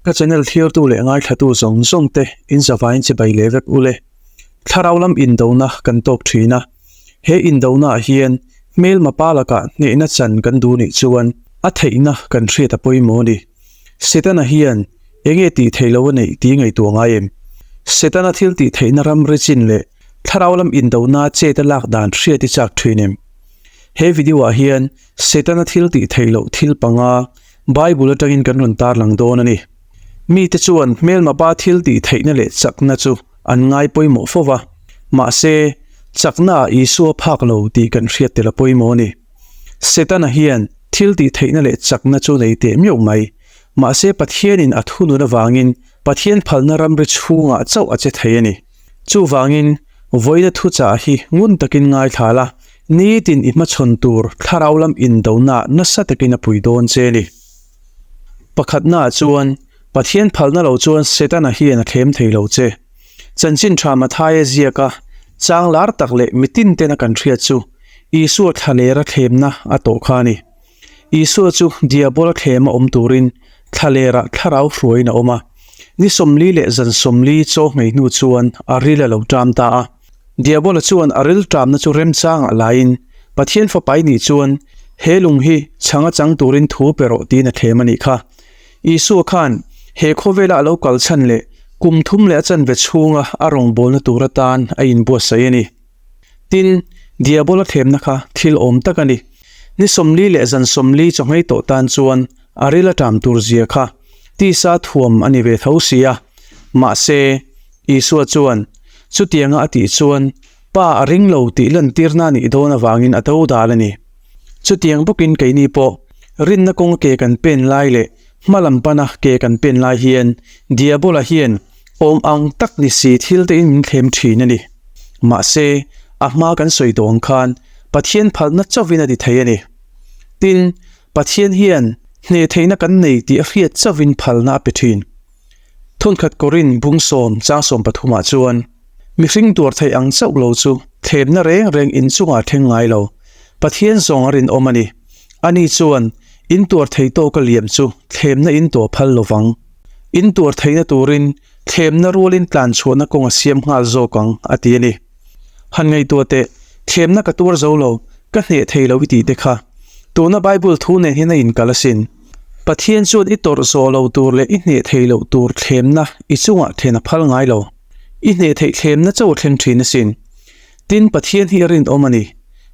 Ka channel thirtu leh ngaithlatu zawng zawng te in zavaiin chibai leh vek ule. Thlarau lam indona kan tawk thin a, he indona ah hian hmelma pa lakah hnehna chan kan duh nih chuan a theihna kan hriat a pawimawh a ni. Setana hian enge tih theih loh a neih tih ngaihtuah ngai em? Setana thil tih theihna ram ri chin leh thlarau lam indona chet a lak dan hriat i chak thin em? He video ah hian Setana thil tih theih loh thil panga Bible atangin kan rawn tarlang dawn a ni. Mite chuan hmelma pa thil tih theihna leh chakna chu an ngai pawimawh fo va, mahse, chaknaah Isua phak lo tih kan hriat tel a pawimawh a ni. Setana hian thil tih theihna leh chakna chu nei teh miauh mai, mahse Pathianin a thunun avangin Pathian phalna ramri chhungah chauh a che thei a ni. Chuvangin, vawiina thuchah hi ngun takin ngaithla la, nitin i hmachhawn tur thlarau lam indona nasa takin a pui dawn che a ni. Pakhatnaah chuan, Pathian phalna lo chuan Setana hian a thlem thei lo che. Chanchin tha Mathaia ziaka chang lar tak leh mitin tena kan hriat chu Isua thlalera thlemna a tawh kha a ni. Isua chu Diabola thlema awm turin thlalera thlarau hruaiin a awm a. Ni 40 leh zan 40 chaw nghei hnu chuan a ril a lo ṭam ta a. Diabola chuan a ril ṭamna chu remchangah laiin, Pathian fapai nih chuan he lung hi chhanga chang turin thu pe rawh tiin a thlem a nih kha. Isua khan he khawvela a lo kal chhan leh kum thum leh a chanve chhunga a rawngbawlna tur atan a inbuatsaih a ni. Tin, Diabola thlemna kha thil awm tak a ni. Ni 40 leh zan 40 chaw nghei tawh tan chuan a ril a ṭam tur zia kha tisa thuam a ni ve tho si a. Mahse, Isua chuan chutianga a tih chuan Pa a ring lo tih lantirna a nih dawn avangin a do dal a ni. Chutiang bawkin keini pawh rinna kawnga ke kan pen lai leh hma lam pana ke kan pen lai hian Diabola hian awm ang tak ni si thil te in min thlem thin a ni. Mahse, a hma kan sawi tawh ang khan Pathian phalna chauhin a ti thei a ni. Tin, Pathian hian hneh theihna kan nei tih a hriat chauhin phalna a pe thin. Thunkhat Korin bung sawm chang sawm pathumah chuan, Mihring tuar theih ang chauh lo chu thlemna reng reng inchungah thleng ngai lo. Pathian zawng a rinawm a ni. Ani chuan in tuar thei tawka liam chu thlemna in tuah phal lo vang. In tuar theihna turin thlemna rualin tlan chhuahna kawng a siam nghal zawk ang, a ti a ni. Han ngaihtuah teh, thlemna ka tuar zo lo, ka hneh thei lo i tih te kha. Tuna Bible thu nen hian a inkal asin. Pathian chuan i tawrh zawh lo tur leh i hneh thei loh tur thlemna i chungah thlen a phal ngai lo. I hneh theih thlemna chauh a thleng thin asin. Tin, Pathian hi a rinawm a ni.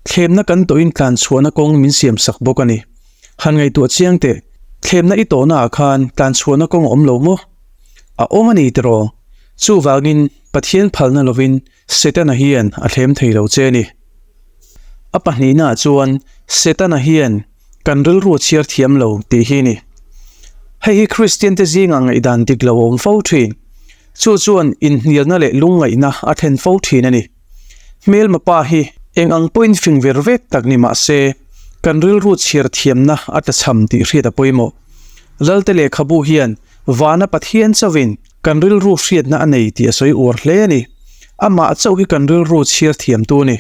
Thlemna kan tawhin tlan chhuahna kawng min siam sak bawk a ni. Han ngaihtuah chiang teh, thlemna i tawhna ah khan tlan chhuahna kawng a awm lo maw? A awm a ni tiraw? Chuvangin, Pathian phalna lovin Setana hian a thlem thei lo che a ni. A pahnihna ah chuan Setana hian kan rilru a chhiar thiam lo tih hi a ni. Hei hi Kristian te zingah ngaihdan dik lo a awm fo thin. Chu chuan inhnialna leh lungngaihna a thlen fo thin a ni. Hmelma pa hi eng ang pawhin fing ver vek tak ni mah se, kan rilru chhiar thiamna a tlachham tih hriat a pawimawh. Lalte lehkhabu hian vana Pathian chauhin kan rilru hriatna a nei tih a sawi uar hle a ni. Amah chauh hi kan rilru chhiar thiamtu a ni.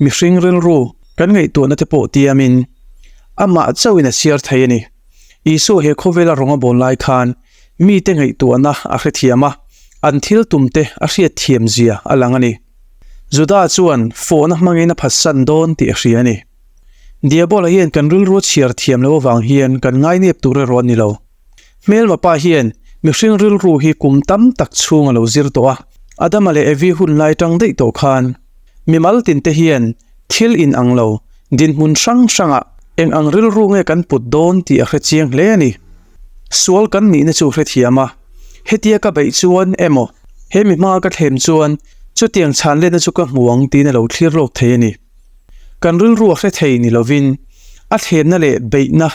Mihring rilru kan ngaihtuahna te pawh tiamin amah chauhin a chhiar thei a ni. Isua he khawvela rawng a bawl lai khan mite ngaihtuahna a hrethiam a, an thil tumte a hriatthiam zia a lang a ni. Juda chuan fawhna hmangin a phatsan dawn tih a hria a ni. Diabola hian kan rilru a chhiar thiam loh avang hian kan ngainep tur erawh a ni lo. Hmelma pa hian mihring rilru hi kum tam tak chhung a lo zir tawh a, Adama leh Evi hun lai tang daih tawh khan mimal tinte hian thil in ang lo dinhmun hrang hrangah eng ang rilru nge kan put dawn tih a hre chiang hle a ni. Sual kan nihna chu hrethiam a, hetia ka beih chuan emaw he mi hmanga ka thlem chuan chutiang chhan letna chu ka hmu ang tiin a lo thlir lawk thei a ni. Kan rilru a hre thei ni lovin a thlemna leh beihna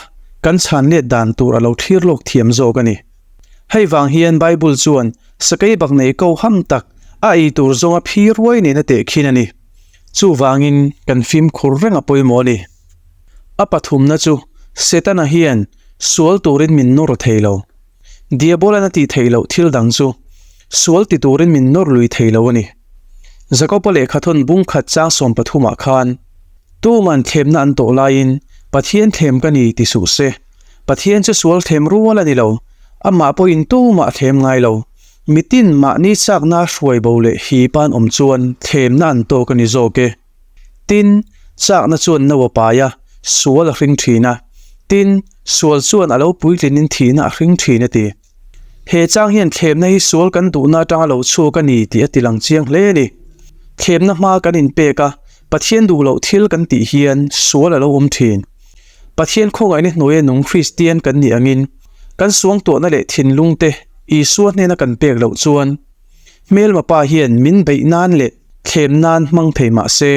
kan chhan let dan tur a lo thlir lawk thiam zawk a ni. Hei vang hian Bible chuan sakei bak nei ko ham tak a ei tur zawnga phi ruai nen a tehkhin a ni. Chuvangin kan fimkhur reng a pawimawh a ni. A pathumna chu Setana hian sual turin min nawr thei lo. Diabolan a tih theih loh thil dang chu sual ti turin min nawr lui thei lo a ni. Jakoba lehkhathawn bung khat chang 13 ah khan, Tuman thlemna an tawh laiin Pathian thlem ka ni ti suh se. Pathian chu sual thlem rual a ni lo. Amah pawhin tumah a thlem ngai lo. Mitin mahni chakna hruai bo leh hip an awm chuan thlemna an tawk a ni zawk e. Tin, chakna chuan no a pai a, sual a hring thin a. Tin, sual chuan a lo puitlinin thihna a hring thin a ti. He chang hian thlemna hi sual kan duhna atanga lo chhuak a ni tih a tilang chiang hle a ni. Thlemna hma kan inpek a, Pathian duh loh thil kan tih hian sual a lo awm thin. Pathian khawngaihna hnuaia nung Kristian kan nih angin kan suangtuahna leh thinlungte Isua hnena kan pek loh chuan hmelma pa hian min beih nan leh thlem nan hmang thei mah se,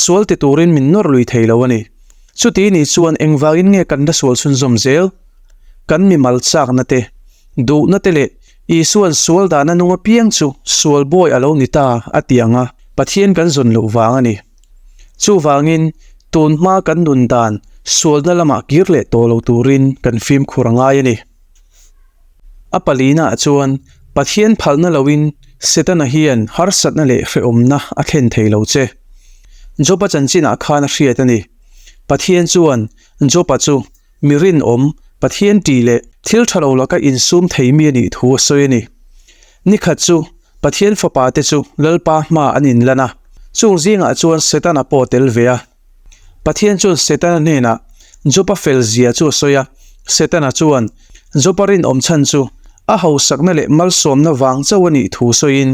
sual ti turin min nawr lui thei lo a ni. Chuti nih chuan engvangin nge kan la sual chhunzawm zel? Kan mimal chakna te, duhna te leh Isua'n sual dahna nung apiang chu sual bawi a lo ni ta a ti ang a, Pathian kan zawn loh vang a ni. Chuvangin, tun hma kan nun dan sualna lamah kir leh tawh lo turin kan fimkhur a ngai a ni. A palinaah chuan, Pathian phalna loin Setana hian harsatna leh hrehawmna a thlen thei lo che. Joba chanchinah khan a hriat a ni. Pathian chuan Joba chu Mi rinawm, Pathian tih leh thil tha lo laka insum thei mi a nih thu a sawi a ni. Ni khat chu Pathian fapa te chu Lalpa hma an inlan a, chung zingah chuan Setana pawh a tel ve a. Pathian chuan Setana hnenah Joba fel zia chu a sawi a, Setana chuan Joba rinawm chhan chu a hausakna leh malsawmna vang chauh a nih thu sawiin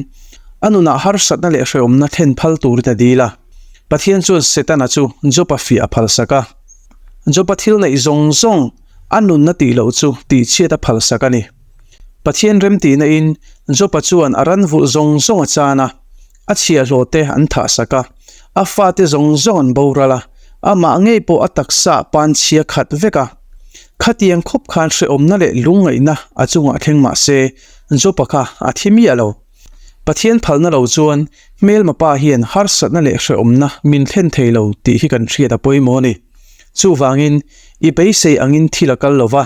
a nunah harsatna leh hrehawmna thlen phal turin a dil a. Pathian chuan Setana chu Joba fiah a phalsak a. Joba thil neih zawng zawng a nunna tih loh chu tihchhiat a phalsak a ni. Pathian remtihna in Joba chuan a ran vulh zawng zawng a chan a, a chhiahhlawh te an thahsak a, a fate zawng zawng an boral a, amah ngei pawh a taksa ah pan chhia khat vek a. Khatiang khawp khan hrehawmna leh lungngaihna a chungah thleng mah se Joba kha a thi miah lo. Pathian phalna lo chuan hmelma pa hian harsatna leh hrehawmna min thlen thei lo tih hi kan hriat a pawimawh a ni. Chuvangin, i beisei angin thil a kal lo va,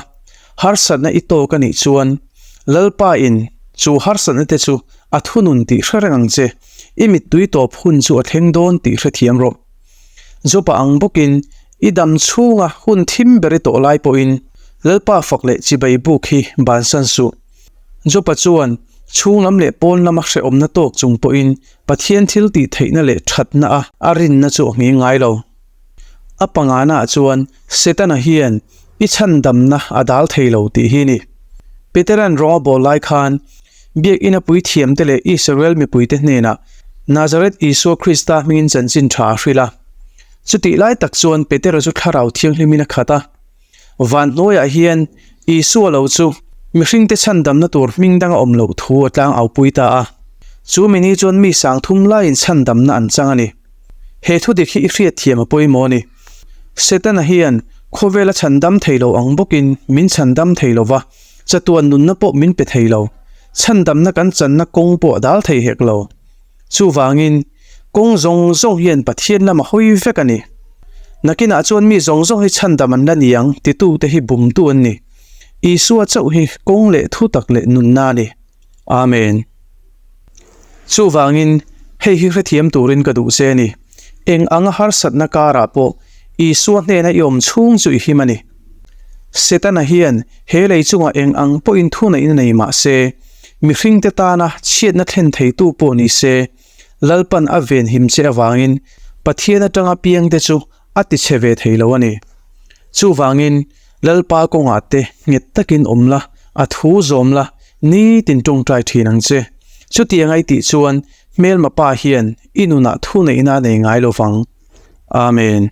harsatna i tawk a nih chuan Lalpa in chu harsatna te chu a thunun tih hre reng ang che, i mittui tawp hun chu a thleng dawn tih hrethiam rawh. Jopa ang bawkin i dam chhunga hun thim ber i tawh lai pawhin Lalpa fak leh chibai buk hi bansan suh. Jopa chuan chhung lam leh pawn lama hrehawmna tawk chung pawhin Pathian thil tih theihna leh thatna a a rinna chu a nghing ngai lo. A panganaah chuan Setana hian i chhandamna a dal thei lo tih hi a ni. Petera'n rawng a bawl lai khan Biakinn a puithiamte leh Israel mipuite hnenah Nazareth Isua Krista hmingin chanchin tha a hrilh a. Chutih lai tak chuan Petera chu Thlarau Thianghlimin a khat a. Van hnuaiah hian Isua lo chu mihringte chhandamna tur hming dang a awm loh thu a tlang aupui ta a. Chu mi ni chuan mi sang thum laiin chhandamna an chang a ni. He thu dik hi i hriatthiam a pawimawh a ni. Setana hian khawvela chhandam thei lo ang bawkin min chhandam thei lo va, chatuan nunna pawh min pe thei lo. Chhandamna kan channa kawng pawh a dal thei hek lo. Chuvangin, kawng zawng zawng hian Pathian lam a hawi vek a ni. Nakinah chuan mi zawng zawng hi chhandam an la ni ang titute hi bumtu an ni. Isua chauh hi kawng leh thu tak leh nunna a ni. Amen. Chuvangin, hei hi hrethiam turin ka duh che a ni. Eng anga harsatna karah pawh Isua hnena i awm chhung chu i him a ni. Setana hian he lei chungah eng ang pawhin thuneihna nei mah se, mihringte tana chhiatna thlen theitu pawh ni se, Lalpan a venhim che avangin Pathian atanga piangte chu a tichhe ve thei lo a ni. Chuvangin, Lalpa kawngah te nghet takin awm la, a thu zawm la, nitin tawngtai thin ang che. Chutiang a i tih chuan hmelma pa hian i nunah thuneihna a nei ngai lo vang. Amen.